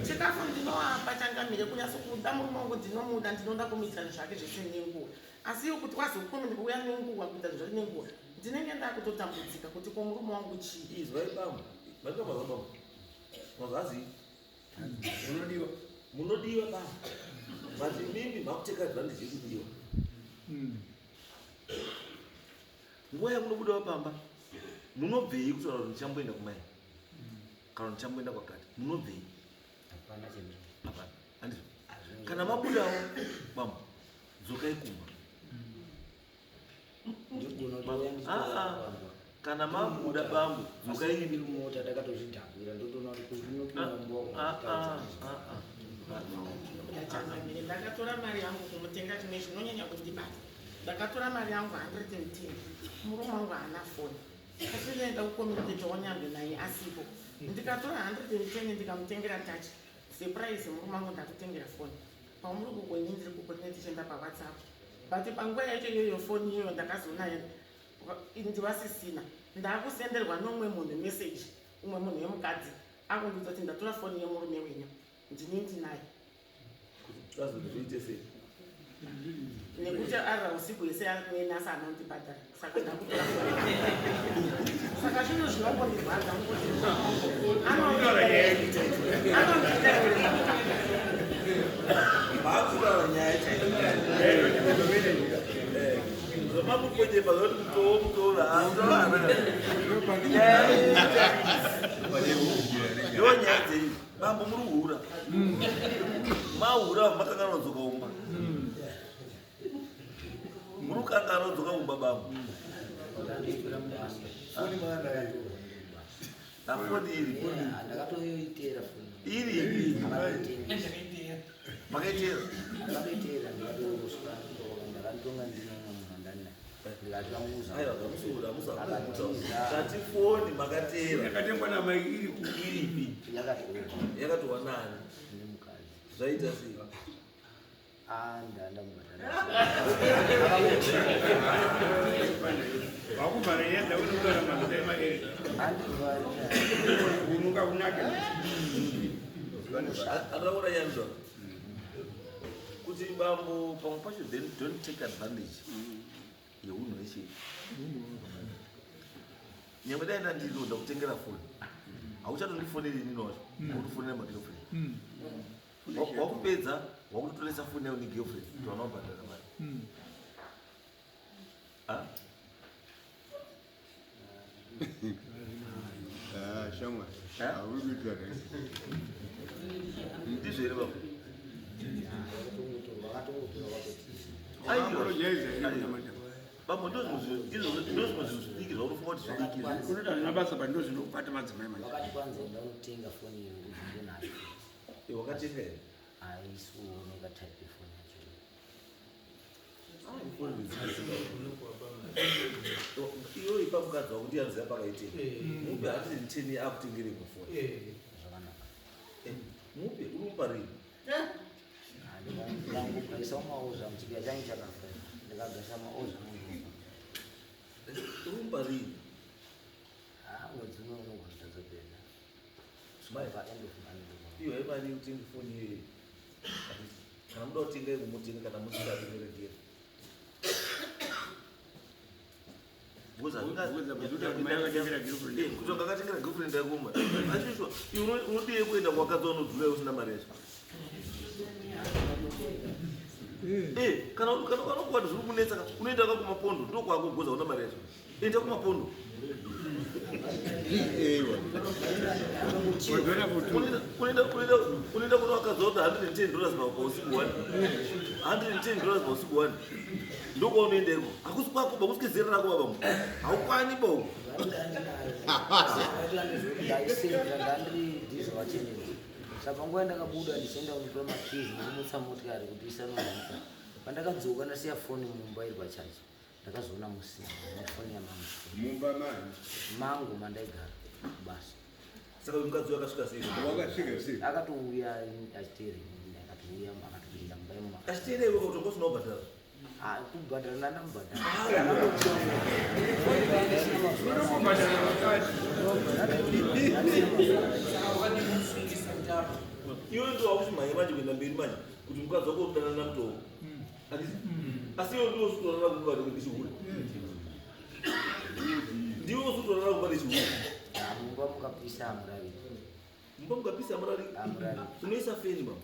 Chikafu ndinovapa, changamire. Kunyatso kuda murume wangu, ndinomuda, ndinoda kumuitira zvake zvese nenguva, asi iwo kuti wazokuuya nenguva, kuita zvinhu zvake nenguva, ndinenge ndakutotambudzika kuti ko murume wangu chii? Izwai bambo, maita mazwa bambo, mazazi. Munodiwa. Munodiwa bambo, but imimi makuteka advantage yekudiwa. Nguva yamunobudawo pamba, munobvei kutaura kuti ndichamboenda kumai kana ndichamboenda kwakati? Munobvei? Hapana chinhu. Hapana, handizvo? Kana mabudawo bambo, dzokai kumba. Ndigona kuuya. Ah, ah. Kana mabuda bambo, dzokai. Ndiri mumota, ndakatozvidhakwira, ndotoona kuti kunopinda mumba. Ah, ah, ah, ah. Changamire, ndakatora mari yangu kumutenga chimwe chinonyanya kundibata. Ndakatora mari yangu 110. Murume wangu haana foni, asi ndaenda kucommunicate nyambe naye asipo. Ndikatora 110, ndikamutengera touch. Surprise, murume wangu, ndakutengera foni. Pamuri kukwenyi, ndiri kukwene, tichienda paWhatsApp, but panguva yacho iyoyo foni iyoyo ndakazoona ndivasisina. Ndakusenderwa neumwe munhu message, umwe munhu wemukadzi akundiudza kuti ndatora foni yemurume wenyu, ndini ndinayo. Azoti zviite sei? Nekuti arira usiku hwese nenasa anondibhadhara, saka ndakutora foni. Saka zvinhu zvinongondirwadza kuti anondiita. Maakutaura nyaya chaiyo. Zvamakukonyepa zvoti mutowo mutowo, nyaya ndo nyaya dzenyu bambo. Muri hura, mahura, makanganwa dzoka umba, muri kukanganwa dzoka umba bambo. Foni maanayo? Afoni iri. Ndakatoitera foni. Iri makaitera? Ndakatoitera, ndikatosvika, ndakatonga ndine umwe munhu andani, ndikati. Aiwa, kamusuura musaati foni makatera. Yakatengwa namai iri ku Iripi? Yakati. Yakatova nani? Nemukadzi. Zvaita sei? Ndandamubhadhara. Wakubhara nyaya dzaunotaura mazita emaeri. Andivhari. Unuka kunaka. Ataura yanzwa kuti bambo, pamwe pacho then don't take advantage yeunhu hwechii. Nyangwe dai ndandinoda kutengera foni, hauchatondifoneri inini wacho, wakutofonera magirlfriend. Wakupedza wakutotoresa foni yako negirlfriend kuti vanobhadhara mari. Ah? Ah, shamwari. Eh? Hauri kuita right. Ndizvo here bambo? Vakatongotora vakotisa. Apologize here kuna madam? Bambo, ndozvimwe zvinhu zvidiki zvaunofunga kuti zvidiki. Unoita zvina basa pa ndo zvinokubata madzimai manje. Vakati kwanza enda unotenga foni iyo ubvunze nayo. Eh, wakatenga here? Haisi kuoneka type yefoni yacho. Iyo ipa mukadzi wako, ndiyanziva pakaitenga. Mupe 110 akutengere mufoni. Zvakanaka. Mupe, uri mupa rini? Ndikangogaisawo maoza muchibya changu chakafa, ndikagaisa maoza munhu. Uri mupa rini? Mwedzi uno unogona Mai. pa end of month. Iyo haimari yekutenga foni iyoyo. Kana muda kutenga imomutenga, kana musingadi muregera. Because mai vakatengera girlfriend. Kuti vakatengera girlfriend yako ma achishwa, iwe unodii kuenda kuwakadzi vanodhura usina mari yacho? Eh, kana unokuwati zviri kunetsa ka, unoenda ka kumapondo, ndokwako goza una mari yacho, enda kumapondo. Ewa. Unoenda kuna vakadzi vati $110 pausiku one, $110 pausiku one, ndokwaunoenda iko. Hakusi kwako ba, kusike zera rako babamo, haukwani ba uko. Ndaisenda, ndandiri dhizi wachenezi, saka panguva yandakabuda ndichienda kunotora makeys ndikumutsa motikari kuti isanozvika, pandakadzoka ndasiya foni mumba iri pachaji. Ndakazoona musina nefoni yamama. Mumba mani? Mangu mandaigara basa. Saka uyu mukadzi uyu akasvika sei? Wakasvika sei? Akatouya achiteera inini, akatouya akatopinda mumba imomo. Achiteera iwe kuti wanga usina kubhadhara? Ah, kubhadhara ndandamubhadhara. Iwe ndiwo wakuchimhanya manje kuenda mberi manje kuti mukadzi wako udanana namutoo. Handiti? Asi iwe ndiwo usikutorara kumba nechihure. Ndiwe usikutorara kumba nechihure. Ah, mumba mukapisa hamurari. Mumba mukapisa hamurari? Hamurari. Unoisa feni mama.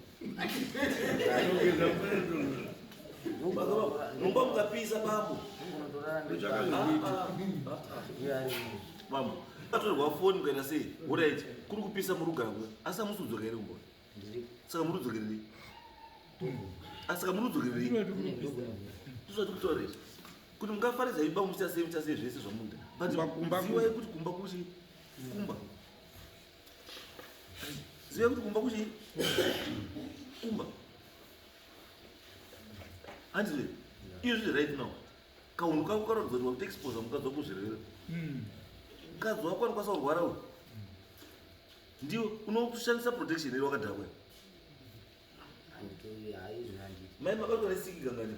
Mumba mukapisa bambo. Bambo. Atorerwa foni mukaenda sei? Alright, kuri kupisa muri kugara kuya. Asi hamusi kudzoka here kumba? Saka muri kudzokererei? Asi saka muri kudzokererei? Ndozvatiri kutaura izvi. Kuti mungafaridza imba muchiita sei muchiita sei zvese zvamunoda. But zivai kuti kumba kuchi kumba. Zivai kuti kumba kuchi kumba. Handizvo? Iyo zviri right now. Kaunhu kako karatidza kuti wakutoexposa mukadzi wako zvirwere. Mukadzi wako anokwanisa kurwara uyu. Ndiwe unoshandisa protection iri wakadhakwa. Mai makabatwa nesiki gangani?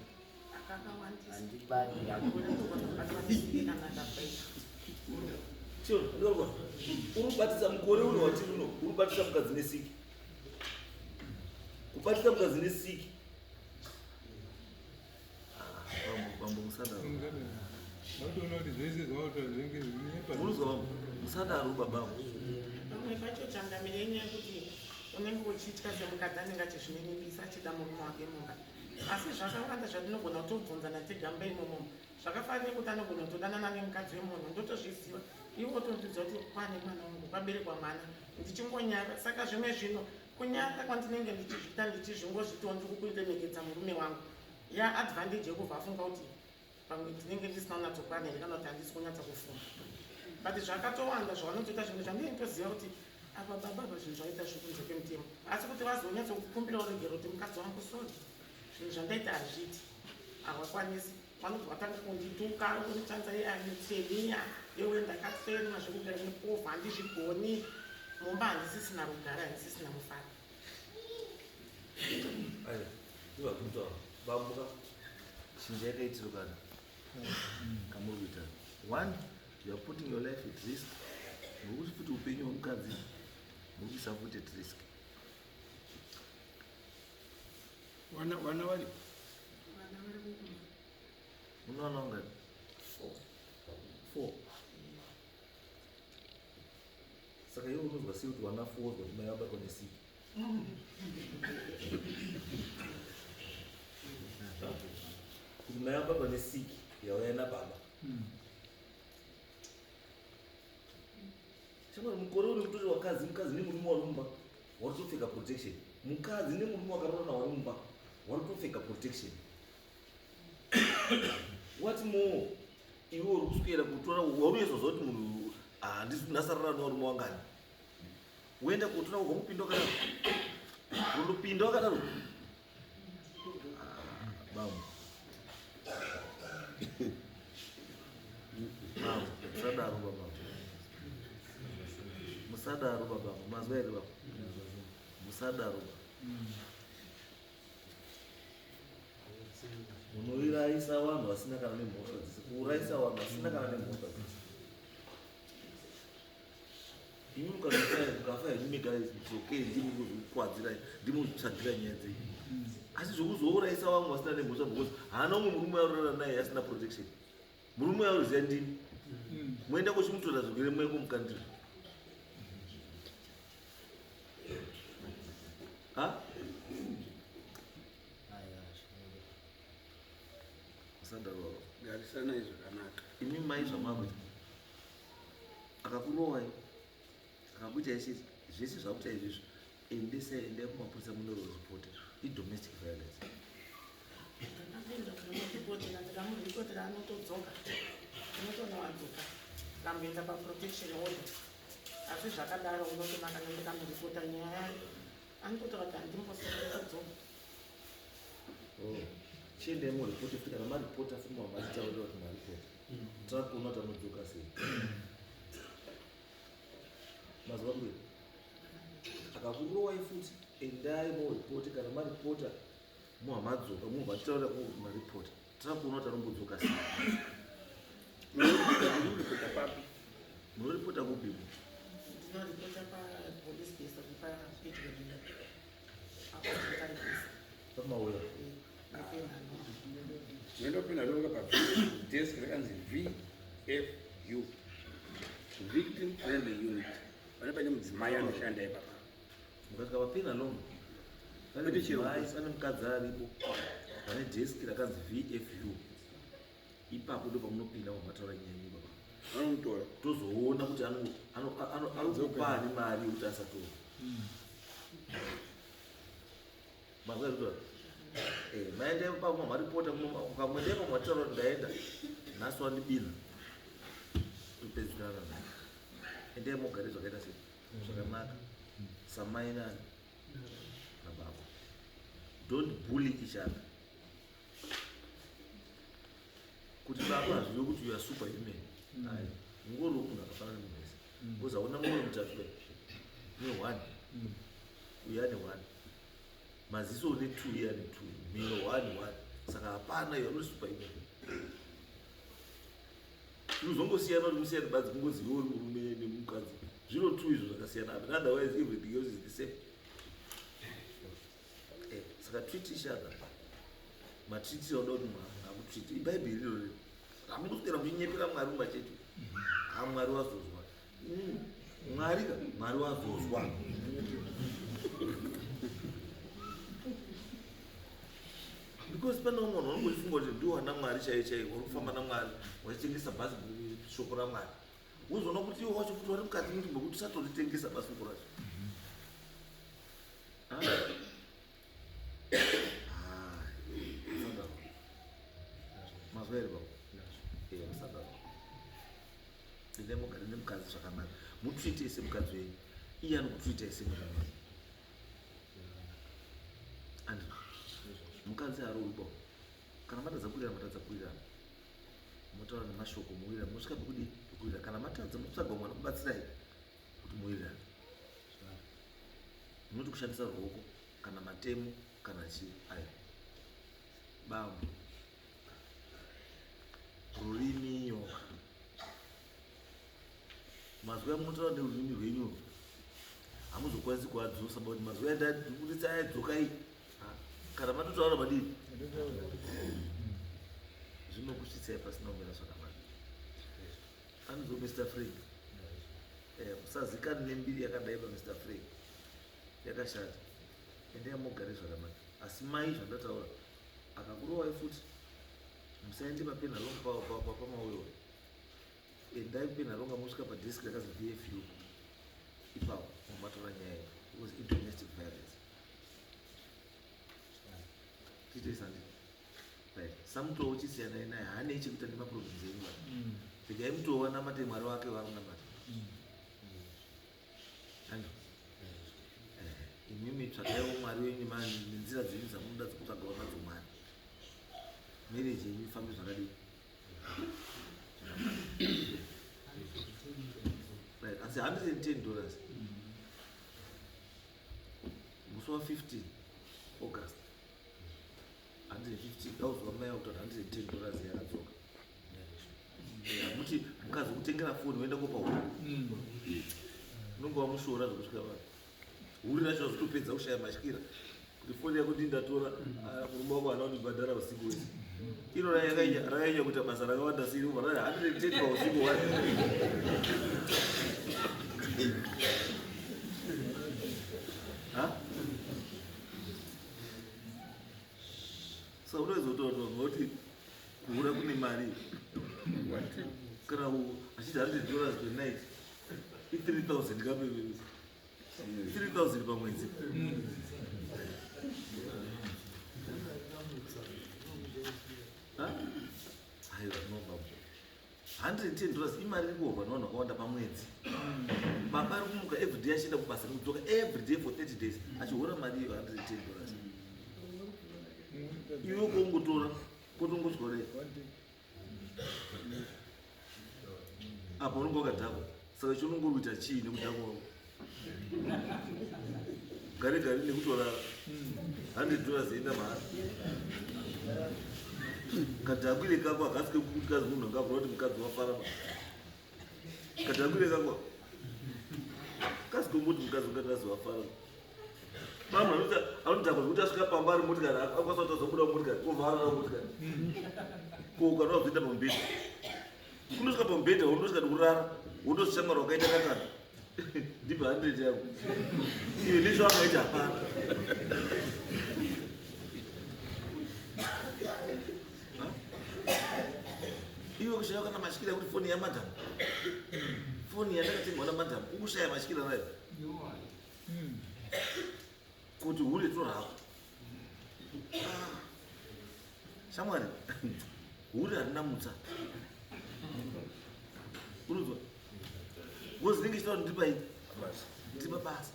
Chiona, ndikakuwa. Uri kubatisa mukore uno watiri uno, uri kubatisa mukadzi nesiki. Kubatisa mukadzi nesiki. Bambo, bambo musadaro. Vatoona kuti zvese zvavataura zvinenge zvinyepa. Unozwa bambo, musadaro baba. Pamwe pacho changamire inyaya yekuti unenge uchitya semukadzi anenge achizvininipisa achida murume wake mumba. Asi zvakawanda zvatinogona kutobvunzana tega mumba imomo. Zvakafanana nekuti anogona kutodanana nemukadzi wemunhu, ndotozviziva. Iwe wotomuudza kuti kwane mwana wangu, kwaberekwa mwana, ndichingonyara. Saka zvimwe zvino kunyara kwandinenge ndichizviita ndichizvingozvitiwo ndiri kuremekedza murume wangu. Ya advantage yekubva afunga kuti pamwe ndinenge ndisina kunyatsokwana here kana kuti handisi kunyatsa kufunga. But zvakatowanda zvavanotoita zvimwe zvandinenge nditoziva kuti apa baba apa zvinhu zvaita zviri kunze kwemutemo. Asi kuti vazonyatsokukumbira uregero kuti mukadzi wangu sorry, zvinhu zvandaita hazviiti, havakwanisi. Vanobva vatanga kundituka, kundichanza iye anitsemiya, iwe ndakatsema zvekugara nepovha handizvigoni. Mumba handisisina rugare, handisisina mufaro. Aya, iva kutaura. Bambuka. Chinja yakaitiro kana. Kamuri kuita. One, you are putting your life at risk. Nokuti futi upenyu hwemukadzi muri kuisa futi at risk. Wana wana vari? Vana vari kukumba. Unowana ungani? 4. 4. Saka iwe unozwa sei kuti wana 4 wozwa kuti mai vabatwa nesiki? Kuti mai vabatwa nesiki yauya nababa. Shamwari, mukore uno kutori wakadzi, mukadzi nemurume wari mumba wari kutopfeka protection. Mukadzi nemurume wakaroorana wari mumba wari kutopfeka protection. What more? Iwe uri kuswera kutora waruezwa zva kuti munhu handisi ndasarara nevarume wangani. Woenda kotora wobva kupinda wakadaro. Wondopinda wakadaro. Bambo. Bambo, musadaro baba. Musadaro baba. Mazwa here baba? Musadaro baba. Munourayisa vanhu vasina kana nemhosva dzese. Kuurayisa vanhu vasina kana nemhosva dzese. Imi mukafa henyu mega it's okay, ndimi kuzvikwadzirai, ndimi kuzvitsvagira nyaya dzenyu. Asi zvekuzourayisa vamwe vasina nemhosva because haana umwe murume aurara naye asina protection. Murume auziya ndimi. Moenda kuchimutora zvirwere moenda kumukandira. Ha? Musadaro baba. Garisanai zvakanaka. Imi mai zvamakuita. Akakurovai, akakuitai zvese zvakuita izvizvi, endesai, endai kumapurisa munoripota. Idomestic violence. Ndakaenda kunomuripotera, ndikamuripotera anotodzoka. Unotoona wadzoka. Ndamboenda paprotection order. Asi zvakadaro unotoona kana ndikamuripota nyaya yacho. Anototaura kuti handimbosokudzoka. Oh. Chiendai muripoti futi kana maripota futi machitaurira kuti maripota. Tava kuona kuti anodzoka sei. Mazuva mbuya. Akakurowai futi, endai moripoti. Kana maripota, muhamadzoka mubva titaura maripota, tira kuona kuti anombodzoka sei. Munoripota papi? Munoripota kupi? Ndinoripota papolice station papedyo neni apo ndinotaripisa. Pamauya? Nepenhano. Ndinopinda ronga padesk rakanzi VFU, Victim Friendly Unit. Pane paine mudzimai anoshanda ipapa. Mukasvika paPenhalonga, pane Kwete chero. mudzimai, pane mukadzi aripo pane deski rakanzi VFU. Ipapo ndo pamunopinda mumataura nyaya yenyu baba. Vanomutora. Tozoona kuti anokupa ani mari yekuti asatora. Mazwa? Maenda ipapo, maripota. Ukamwenda ipapo, mataura kuti ndaenda nhasi, wandibina, topedzerana naye. Endai mogare zvakaita sei, zvakanaka, samai nani nababa. Don't bully each other kuti baba hazvive kuti you are superhuman. Ai, ngori munhu akafanana nemunhu wese, because hauna mwoyo mutatu ne one, uyu ane one maziso, une two, iye ane two, mhino one one, saka hapana, you are not superhuman. Zvinozongosiyana kuti musiyane badzi kungozive uri murume nemukadzi, zviro two izvo zvakasiyana, but otherwise everything else is the same. Saka treat each other matreatiro auda kuti munhu akutreat. Ibhaibheri iroro. Hamungoswera muchinyepera Mwari mumachechi. Ha, Mwari wazozwa. Mwari ka, Mwari wazozwa, because pane umwe munhu vanongochifunga kuti ndiwo ana Mwari chaiyo chaiyo, uri kufamba naMwari, wachitengesa bhasi shoko raMwari. Wozoona kuti iwo wacho futi wari mukati muti mekuti usatoritengesa basi shoko racho. Ah. Ah, musadaro. Mazwa here baba? Musadaro. Endai mugare nemukadzi zvakanaka, mutreate semukadzi wenyu, iye anokutreatai semurume wenyu. Andi mukadzi harowi bo. Kana matadza kuwirirana, matadza kuwirirana, motaura nemashoko, mowirirana, mosvika pekudii, pekuwirirana. Kana matadza, motsvaga umwe anokubatsirai kuti muwirirane. Munoti kushandisa ruoko kana matemo kana chii, ayo bambo, rurimi nyoka. Mazwi amunotaura nerurimi rwenyu hamuzokwanisi kuadzosa, but mazwi andabuditsa ayadzokai. Kana matotaura, madii, zvinokusvitsai pasina kumira zvakanaka. Anonzi Mr Frank. Musazikani nembiri yakadai pa Mr Frank, yakashata. Endai mugare zvakanaka. Asi mai, zvandataura, akakurovai futi, musaende paPenhalonga pamauyo. Endai kuPenhalonga, mosvika padesk rakazi VFU. Ipapo mumatora nyaya iyi, because idomestic violence. Tiite sandi, right? Samutoo uchisiyanai naye, haanei chekuita nemaproblems enyu. Vanhu, regai mutoo wanamate Mwari wake wakunamata. Andi imimi tsvakaiwo Mwari wenyu nenzira dzenyu dzamunoda dzekutsvagawo nadzo Mwari. Marriage yenyu ifambe zvakadii. Right, asi $110 musi wa15 August, 150 dauzwa mai vakuti $110 yakadzoka. Muti mukadzi kutengera foni, woenda kopa huri, unonge wamushora zvekusvika vanhu. Huri racho azotopedza kushaya matyira kuti foni yako ndindatora, murume wako haana kundibhadhara usiku wese. Iro rakanyanya kuita basa rakawanda siri ubva 110 pausiku one. Ha? So unozotoona kuti kuhura kune mari. Kana achiti $100 per night, i3000 kape, 3000 pamwedzi. Ha? Aiwa, no baba, $110 imari iri kuhorwa nevanhu vakawanda pamwedzi. Baba ari kumuka everyday achienda kubasa nekudzoka everyday for 30 days, achihora mari iyo $110. Iwe kongotora kotongotyorei apa, unonge wakadhakwa. Saka chaunongori kuita chii nekudhakwa kwako? Gare gare nekutora $100 enda mahara. Kadhakwire kako hakasi kekuti munhu angavhura kuti mukadzi wafara ba. Kadhakwire kako kasi kongoti mukadzi ungati azi wafara. Vanhu vanoita anodhakwa zvekuti asvika pamba ari motikari akwanisa kuti azobuda mumotikari kovharara mumotikari. Ko kana wazoenda pamubhedha. Kunosvika pamubhedha unosvika nekurara wotoshamwari wakaita katatu. Ndipe 100 yako. Iwe nezvo akaita hapana. Iwe kushaya kana matyira kuti foni yamadam. Foni yandakatengwa namadam ukushaya matyira nayo. Kuti hure torapa. Shamwari, hure harina mutsa. Uruzwa? Ngozi inenge ichitaura kuti ndipai ndiri pabasa.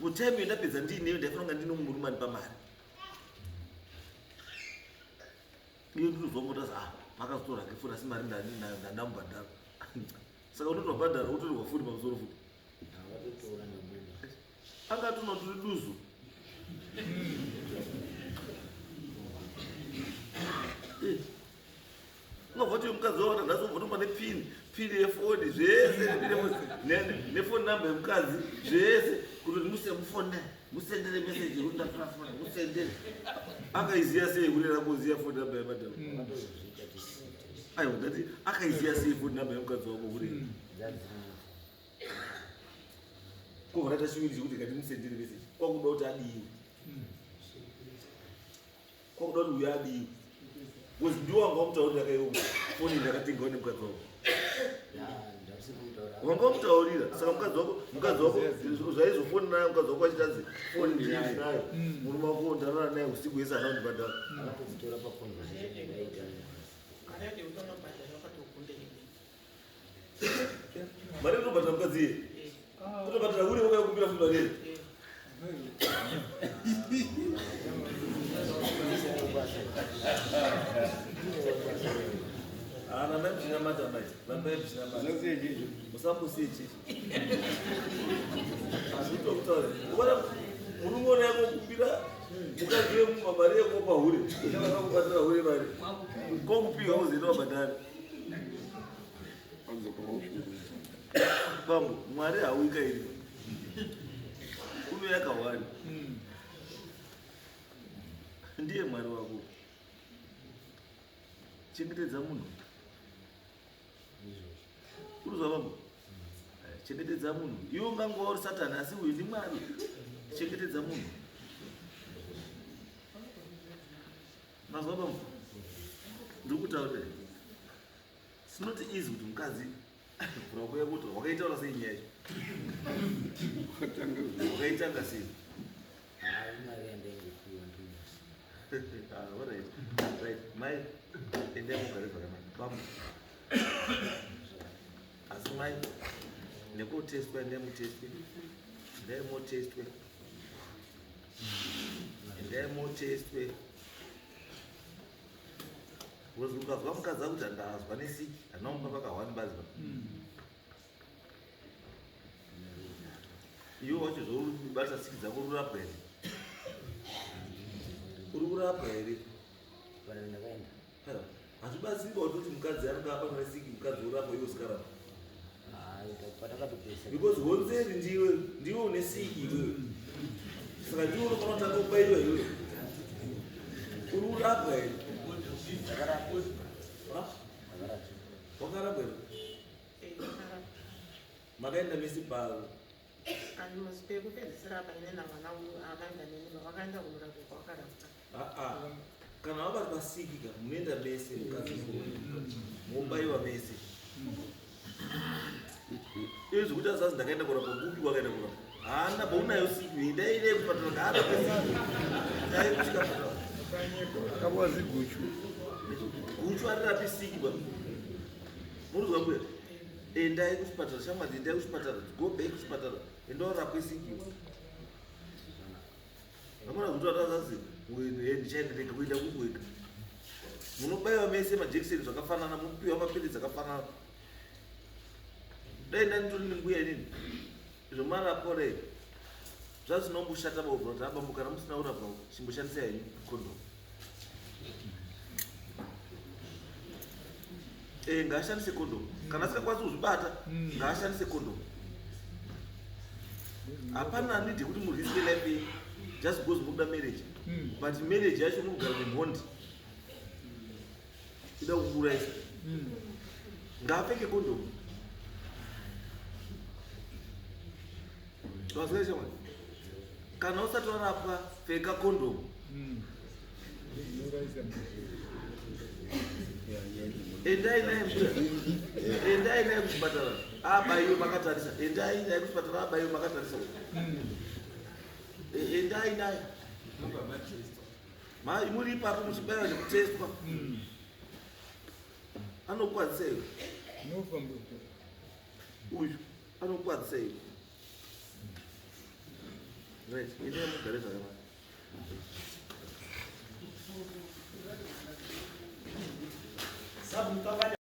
Kutime iyo ndapedza ndiineyo ndaifanira kunga ndine murume andipa mari. Iyo ndinozwa mota ah makazotora hake foni asi mari ndandinayo ndandamubhadhara. Saka unotobhadhara wotorerwa foni pamusoro futi. Anga atona turi duzu. Eh. Unobva kuti mukadzi wako nhasi wobva unopa nepini, pini yefoni zvese nefoni number yemukadzi zvese kuti muse mufone musendere message yekuti ndatora foni musendere. Akaiziya sei kurera kuziya foni number yamadam? Aiwa ndati akaiziya sei foni number yemukadzi wako kurera? Ko vakaita chivindi chekuti kati musendere message kwakuda kuti adiwe. Kwakuda kuti uyo adiwe. Because ndiwo wanga wamutaurira kaiwo foni ndakatengawo nemukadzi wako. Wanga wamutaurira saka mukadzi wako mukadzi wako zvaizofoni nayo mukadzi wako achitanzi foni ndinayo murume wako ndarara naye usiku wese haana kundibhadhara. Akatodzitora paconversation yaiita nemukadzi. Mari yake utonobhadhara wakatokunderei. Mari kutobhadhara mukadzi iye. Kutobhadhara hure wakakumbira futi mari iye. Ah, rambai muchinamata mai, rambai muchinamata. Musambosiye chechi. Hazvitokutaura. Ukaona murume une yako kumbira mukadzi wemumba mari yekupa hure. Uchakakubhatira hure mari. Kokupiwa uzoita wabhadhara. Bambo, Mwari hauika iri. Uno yakawanda. Ndiye Mwari wako. Chengetedza munhu. Uruzwa bambo? Chengetedza munhu. Iwe ungangova uri Satani asi uyu ndiMwari. Chengetedza munhu. Mazwa bambo? Ndiri kutaura. It's not easy kuti mukadzi vhura kuya kuti wakaitaura sei nyaya yacho? Wakaitanga sei? Hayi mari yandaingopiwa ndinosi. Ah, alright. Right. Mai, endai mugare zvakanaka. Bambo. Asi mai, nekutestwa endai mutestwe. Endai motestwe. Endai motestwe. Because ukazwa mukadzi akuti ndazwa nesiki, handina kumupa pakahwani badzi pa. Iwe wacho zvauri kubata siki dzako uri kurapwa here? Uri kurapwa here? Vanhu ndakaenda. Hazvibatsiri pa kuti mukadzi anenge abatwa nesiki, mukadzi orapwa iwe usikarapwa. Hayi patakatopesa. Because honzeri ndiwe, ndiwe une siki iwewe. Saka ndiwe unofanira kutanga kubaiwa iwewe. Uri kurapwa here? Ndakarapwa. Ha? Wakarapwa here? Makaenda mese paro. Ani pekupedzisira apa ine namwana uyu akaenda neni vakaenda kunorapwa kwakarapwa. Ah, kana vabatwa siki ka munoenda mese mukadzi mobaiwa mese. Izvi zvekuti azazi ndakaenda kurapwa kupi wakaenda kurapwa. Haana paunayo siki endai nei kuchipatara ngaarapwe siki. Dai kusvika patara. Akapuwa ziguchu. Guchu harirapi siki ba. Murikuzwa mbuya? Endai kuchipatara shamwari endai kuchipatara go back kuchipatara enda urapwe siki. Hamuna kuti watazazi ndichaenda ndega kuenda kupi wega. Munobaiwa mese majekiseni zvakafanana munopiwa mapiritsi akafanana. Dai ndanitori nembuya inini. Zvemarapore zvazvinomboshata baubva kuti abambo kana musina kurapwa chimboshandisai henyu condom. Eh, ngaashandise condom. Kana asingakwanisi kuzvibata, ngaashandise condom. Hapana need yekuti muriske life yenyu just because mukuda marriage. But marriage yacho mukugara nemhondi ida kukuurayisa. Ngaapfeke condom. Wazwa shamwari? Kana usati warapwa pfeka condom. Endai naye mbuya. Endai naye kuchipatara. Abaiwe makatarisa. Endai naye kuchipatara abaiwe makatarisa. Endai naye. Muri ipapo muchibaiwa nekutestwa. Anokwadzisa iwe. Uyu anokwadzisa iwe. Right, endai mugare zvakanaka. Sabhuku.